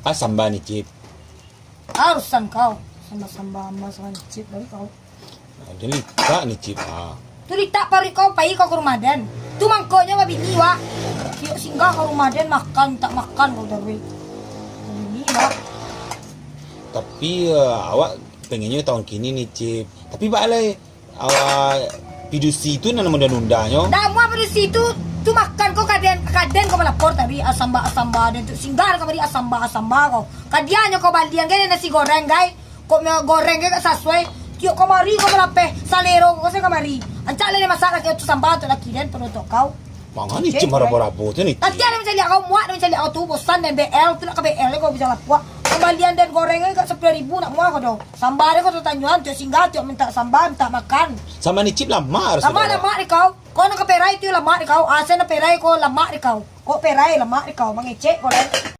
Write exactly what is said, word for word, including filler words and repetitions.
Ah, samba Nicip. Urusan kau. Samba-samba, samba Nicip dari kau. Ah, dia litak Nicip, ah. Tu litak paruik kau, pai kau ka rumah den. Tu mangkonyo babini, wak. Tiok singgah ka rumah den, makan tak makan kau taruih. Babini, wak. Tapi, eh, awak pengennyo tahun kini Nicip. Tapi baa lai, awak pidusi tu nan nunda-nundanyo. Dah amuah pidusi tu, tu makan kau kaden, kaden kau balapor tadi, asamba-asamba den tu. Singgah kamari asamba-asamba kau. Kadianyo kau balian gai nasi goreng gai. Kok mie goreng gai gak sasuai. Tiok kamari kau balapeh, salero kau se kamari. Ancak lai masak laki tu samba tu laki den, pado tok kau. Mangan Nicip marabo-rabo tu Nicip. Nanti ado mancaliak kau, muak ado mancaliak kau tu, bosan den B L tu, nak ka B L kau bisa lapuak. Kambalian den goreng gai gak sapuluah ribu nak muah kau doh. Samba den kau tatanyoan, tiok singgah, tiok minta samba, minta makan. Samba Nicip lamak rasonyo. Lamak, lamak di kau. Kau nak ka perai tu lamak di kau. Asa nak perai kau lamak di kau. Kok perai lamak di kau, mangecek kau lai.